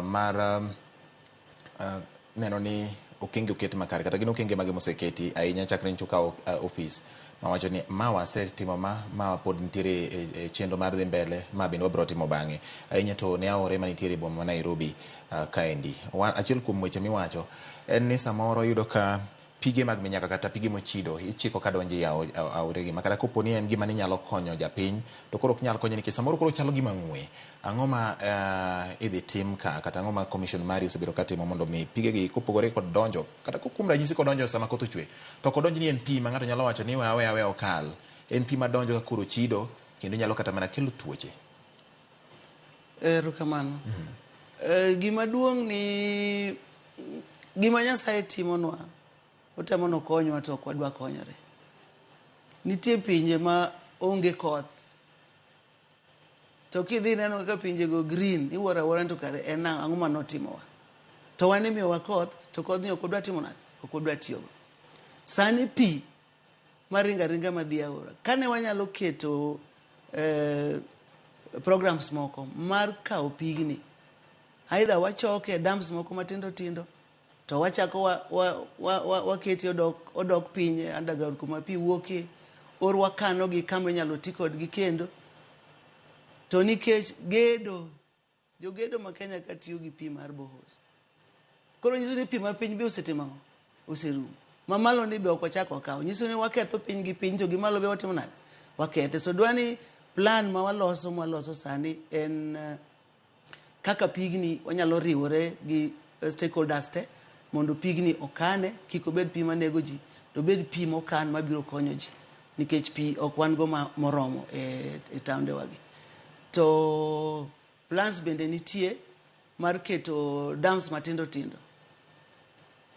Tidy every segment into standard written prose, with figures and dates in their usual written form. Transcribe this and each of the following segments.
mar neno ni okenge oket makare kata gin okenge mage moseketi ahinya chakre nyocha okaw ofis mawacho ni ma wasetimo ma pod nitiere e chenro mar dhi mbele ma bende wabiro timo bang'e ahinya to ne aore manitiere e boma ma Nairobi kaendi. Achiel kuom weche miwacho en ni samoro iyudo ka pige mag minyaga kata pige mochido ichiko kadonjo e aoregi ma kata kopo ni en gima ne nyalo konyo japiny to koro ok nyal konye nikech samoro koro chalo gima ng'we. Ang'o ma idhi tim ka kata ang'o ma commission mari osebedo katimo mondo mi pigegi kopogore kod donjo kata kuom ranyisi kodonjo sama koth ochwe to ok odonj ni en pi ma ng'ato nyalo wacho ni we aweya aweya okal en pi madonjo ka koro chido kendo nyalo kata mana kelo tuoche. Erokamano. Gima duong' ni gima Nyasaye timonwa, otemo nokonywa to ok wadwa konyore. Nitie pinje ma onge koth. To kidhi ineno kaka pinjego green, iwuoro awuora ni to kare en ang'o manotimowa. To wan imiyowa koth, to kodhni ok wadwa timo nade? Ok wadwa tiyogo. Sani pi maringo aringa madhi e aora. Kane wanyalo keto programs moko mar kawo pigni, either wachoke e dams moko matindo tindo, to wachako wakete odok piny e underground kuma pi wuokie, or wakanogi kama inyalo ti kodgi kendo. To nikech gedo, jogedo ma Kenya ka tiyo gi pi mar boreholes. Koro nyiso ni pi ma piny be osetimo ang'o? Oserumo. Mamalo ni be ok wachak wakawo. Nyiso ni waketho piny gi piny to gi malo be watimo nade? Wakethe. So dwani plan ma waloso mwaloso sani en kaka pigni wanyalo riwore gi stakeholders te mondo pigni okane kik obed pi manego ji to obed pi mokan mabiro konyo ji nikech pi ok wan go moromo e taondewagi. To plans bende nitie mar keto dams matindo tindo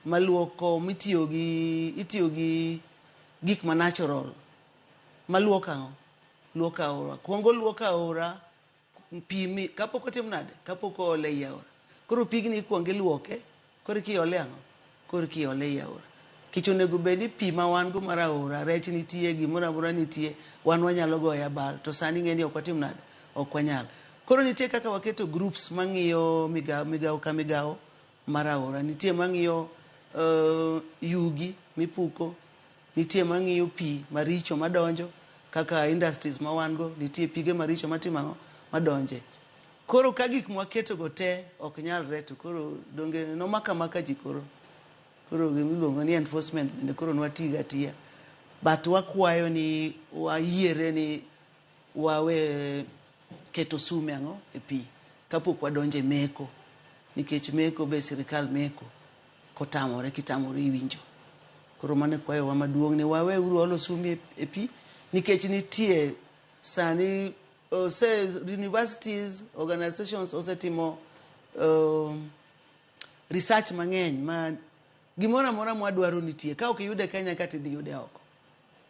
maluoko mitiyo gi itiyo gi gik ma natural maluoko ang'o? Luoko aora. Kuongo luoko aora pi mi kapok otim nade? Kapok oole ei aora. Koro pigni ikuongo iluoke koro kiole ang'o? Koro kiole ei aora. Kech onego bed ni pi ma wan go mar aora, rech nitie, gimoro amora nitie, wan wanyalo goye abal. To sani ing'e ni ok watim nade? Ok wanyal. Koro nitie kaka waketo groups mang'iyo migawo migawo ka migawo mar aora. Nitie mang'iyo yugi mipuko, nitie mang'iyo pi maricho madonjo kaka industries ma wan go, nitie pige maricho matimo ang'o? Madonje. Koro ka gik mwaketo go te ok nyalre to koro donge nomako amaka ji koro. Koro gimiluongo ni enforcement bende koro nwatigo atiya. But wakwayo ni wayiere ni wawe keto sum e ang'o? E pi kapok wadonjo e meko. Nikech meko be sirikal meko kotamore kitamori iwinjo. Koro mano e kwayowa maduong' ni wawe uru olo sum e pi nikech nitie sani ose universities, organizations osetimo research mang'eny ma gimoro amora mwadwaro nitie. Ka ok iyude Kenya ka tidhi yude oko.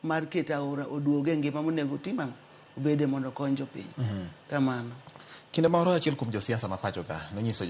Mar keto aora oduog e ngima monego otim ang'o? Obede mondo okony jopiny. Kamano. Kinde moro achiel kuom josiasa ma pacho ka nonyiso